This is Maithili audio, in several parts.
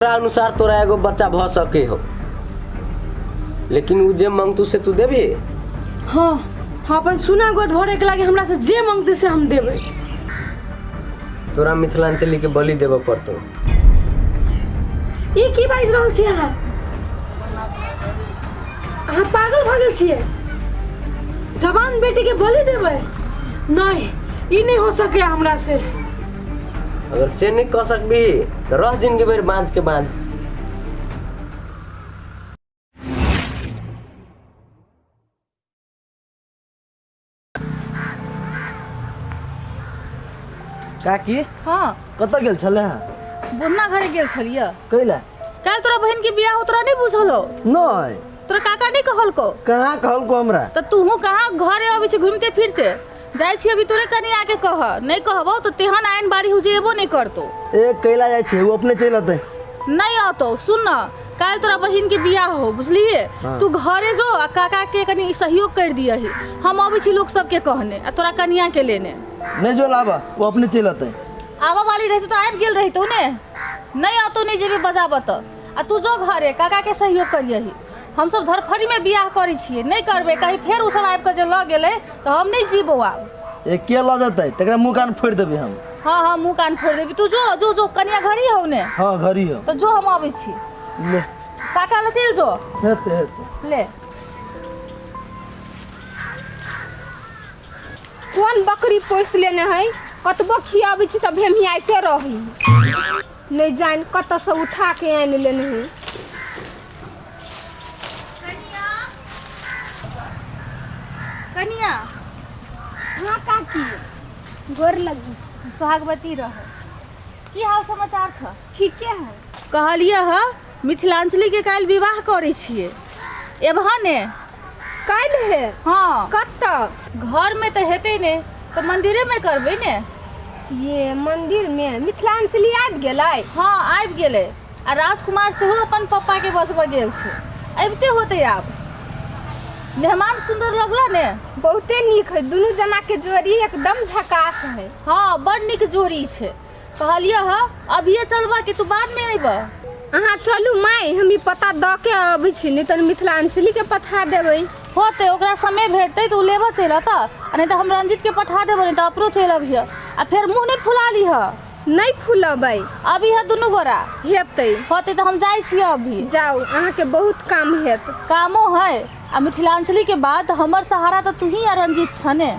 तोरा अनुसार तोरा एगो बच्चा भऽ सके हो, लेकिन उ जे मंगतू से तू देबही? हाँ हाँ, अपन सुना गोद भरे के लागे हमरा से जे मंगते से हम देबै। तोरा मिथिलांचली के बलि देबऽ पड़तौ। ई की बाजि रहल छी अहाँ? अहाँ पागल भऽ गेल छियै? जवान बेटी के बलि देबै? नहीं, ई नहीं हो सके हमरा से। अगर से नहीं कह सकबी तो रह जिंदगी भर बांझ के बांझ। काकी। हाँ। कतऽ गेल छलै हँ? बुधना घरे गेल छलियै। कैला? काल्हि तोरा बहिन के बियाह हो, तोरा नहीं बुझल हो? नहीं। तोरा काका नहीं कहलको? कहाँ कहलको हमरा? तऽ तूहू कहाँ घरे अबै छी घूमते फिरते? जाइ छी अभी तोरे कनी आके कह, नहीं कहबो तो तेहन आयन बारी हो जे एबो नहीं करतो। ए कैला जाइ छै, ओ अपने चलि अतै। नहीं अतो, सुन न, काल्हि तोरा बहिन के बियाह हो, बुझलिए? हाँ। तू घरे जो आ काका के कनी सहयोग कर दियही, हम अबै छी लोक सबके कहने आ तोरा कनिया के लेने। नहीं जो लाबा, वो अपने चलि अतै। आबऽ वाली रहितो तऽ आबि गेल रहितो ने। नहीं अतो नहीं जेबे बजाबऽ तऽ। आ तू जो घरे काका के सहयोग करियही। हम सब धरफड़ी में बियाह करै छियै, नहीं करबै कहीं फेर ओ सब आबि कऽ जे लऽ गेलै तऽ हम नहीं जीबो आब। ए के लऽ जेतै तकरा मुँह कान फोड़ि देबै हम। हाँ हाँ, मुँह कान फोड़ि देबी। तू जो जो जो, कनिया घरी हौ ने? हाँ घरी हौ। तऽ जो, हम अबै छी। ले। काका लऽ चलि जो। हेतै हेतै। ले। कोन बकरी पोसि लेने है, कतबो खियाबै छी तऽ भेमियाइते रही, नहि जानि कतऽसँ उठा के आनि लेने है। कनिया। हाँ काकी, गोर लगी। सोहागवती रह। की हाल समाचार छ? ठीके है। कहलियै ह मिथिलांचली के काल्हि विवाह करै छियै, एबह ने? काल्हि है? हाँ। कतऽ? घर में तऽ हेतै ने, तऽ मंदिरे में करबै ने। ये मंदिर में मिथिलांचली आबि गेलै? हाँ आबि गेलै, आ राजकुमार सेहो अपन पप्पा के बजबऽ गेल छै, अबिते होतै आब। मेहमान सुंदर लगला ने? बहुते नीक है, दुनू जना के जोड़ी एकदम झकास है। हाँ बड़ नीक जोड़ी छै। कहलियै ह अभिये चलबऽ कि तू बाद में अयबऽ? अहाँ चलू माय, हम ई पता दऽ के अबै छी, नहि तऽ मिथिलांचली के पठा देबै। होतै, ओकरा समय भेटतै तऽ ओ लेबऽ चलि अतऽ, आ नहि तऽ हम रंजीत के पठा देबै, नहि तऽ अपनो चलि अबिहऽ। आ फेर मुँह नहि फुला लिहऽ। नहि फुलबै। अबिहऽ दुनू गोरा। हेतै। होतै तऽ हम जाइ छियै अभी। जाउ, अहाँके बहुत काम हेत। कामो है, आ मिथिलांचली के बाद हमर सहारा तऽ तूही आ रंजीत छऽ ने।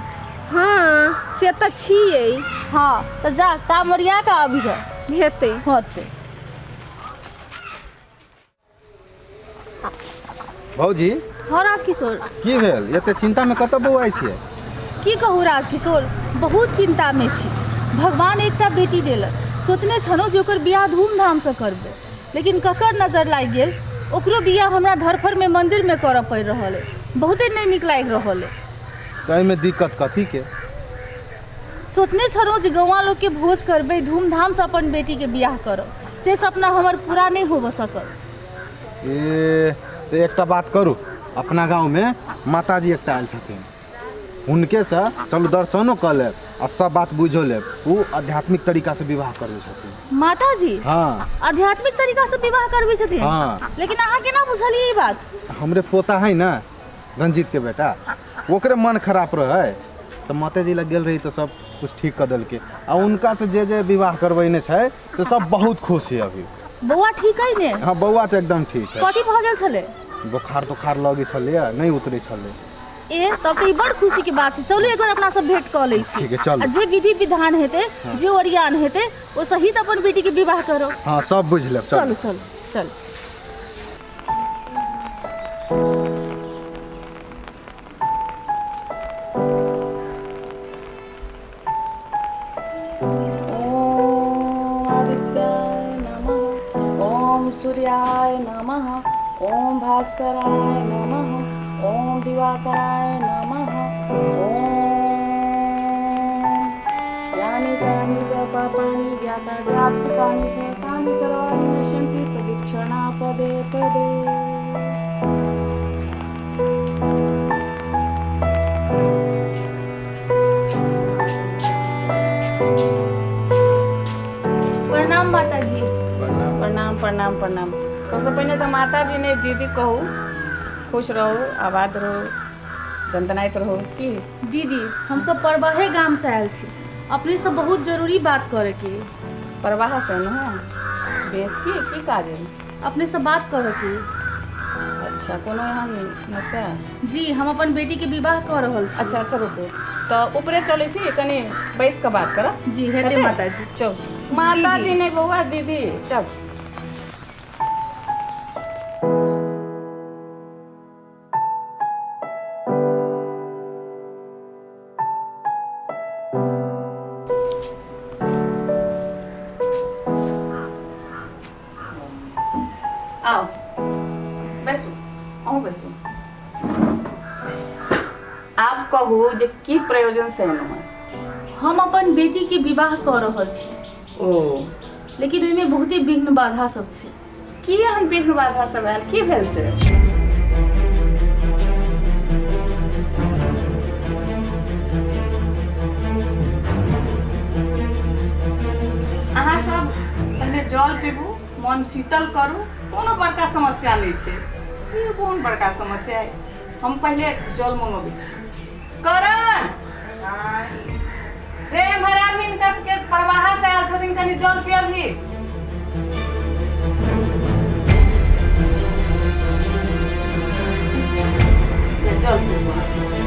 हाँ से तऽ छियै। हाँ तऽ जा, काम ओरिया कऽ अबिहऽ। हेतै। होतै। भौजी। हाँ राजकिशोर। की भेल, एते चिंता में कतऽ बौआइ छियै? की कहू राजकिशोर, बहुत चिंता में छी। भगवान एकटा बेटी देलक, सोचने छलहुँ जे ओकर बियाह धूमधामसँ करबै, लेकिन ककर नजर लागि गेल, ओकरो बियाह हमरा धरफड़मे मन्दिरमे करऽ पड़ि रहल अइ। बहुते नहि नीक लागि रहल अइ। तऽ एहिमे दिक्कत कथीके? सोचने छलहुँ जे गौआँ लोकके भोज करबै, धूमधामसँ अपन बेटीके बियाह करब, से सपना हमर पूरा नहि होबऽ सकल। ए तऽ एकटा बात करू, अपना गाँवमे माताजी एकटा आयल छथिन, हुनकेसँ चलू दर्शनो कऽ लेब आ सब बात बुझो लेब। ओ आध्यात्मिक तरीकासँ विवाह करै छथिन। माताजी? हाँ। आध्यात्मिक तरीकासँ विवाह करबै छथिन? हाँ। लेकिन अहाँ केना बुझलियै ई बात? हमरे पोता है ने रंजीत के बेटा, ओकरे मन खराब रहे तऽ माताजी लग गेल रही तऽ सब कुछ ठीक कऽ देलकै, आ उनका से जे जे विवाह करबेने छै से सब बहुत खुश है अभी। बौआ ठीक है ने? हाँ बौआ तऽ एकदम ठीक है। कथी भऽ गेल छलै? बोखार तोखार लगै छलैए, नहि उतरै छलै। ए तब तऽ ई बड़ खुशी के बात छै, चलू एक बेर अपना सब भेंट कऽ लै छी। ठीक है, चलू। आ जे विधि विधान हेतै, जे ओरियान हेतै, ओ सहित अपन बेटी के विवाह करो। हाँ सब बुझि लेब। चलू चलू चलू। ओम सूर्याय नमः, ओम भास्कराय नमः, ओम दिवाकराय नमः, ओम यानि तानि च पापानि ज्ञाता ज्ञातकानि च तानि सर्वाणि नश्यन्ति प्रदीक्षणा पदे पदे। प्रणाम माताजी। प्रणाम प्रणाम। प्रणाम प्रणाम। सबसँ पहिने तऽ माताजी नहि दीदी कहू। खुश रहू, आबाद रहू, दनदनाइत रहू। की दीदी, हमसब परवाहे गामसँ आयल छी, अपनेसँ बहुत जरूरी बात करैके। परवाहसँ ने? बेस, की की काज अइ? अपनेसँ बात करैके। अच्छा, कोनो एहन समस्या? जी, हम अपन बेटीके विवाह कऽ रहल छी। अच्छा अच्छा, रुकू तऽ ऊपरे चलै छी, कनि बैस कऽ बात करब। जी, हेतै माताजी। चल माताजी नहि बौआ, दीदी, चल। आउ बैसू, अहूँ बैसू। आब कहू जे की प्रयोजन से एलहुँ हँ? हम अपन बेटीके विवाह कऽ रहल छी। ओ, लेकिन ओहिमे बहुते विघ्न बाधा सब छै। की एहन विघ्न बाधा सब आयल? की भेल से? अहाँ सब पहिने जल पीबू, मन शीतल करू। कोनो बड़का समस्या नहि छै। ई कोन बड़का समस्या है? हम पहिले जल मंगबै छी। करण रे, एम्हर आबही। हिनका सबके परवाहा से आयल छथिन, कनि जल पियबही। ले, जल पीबू।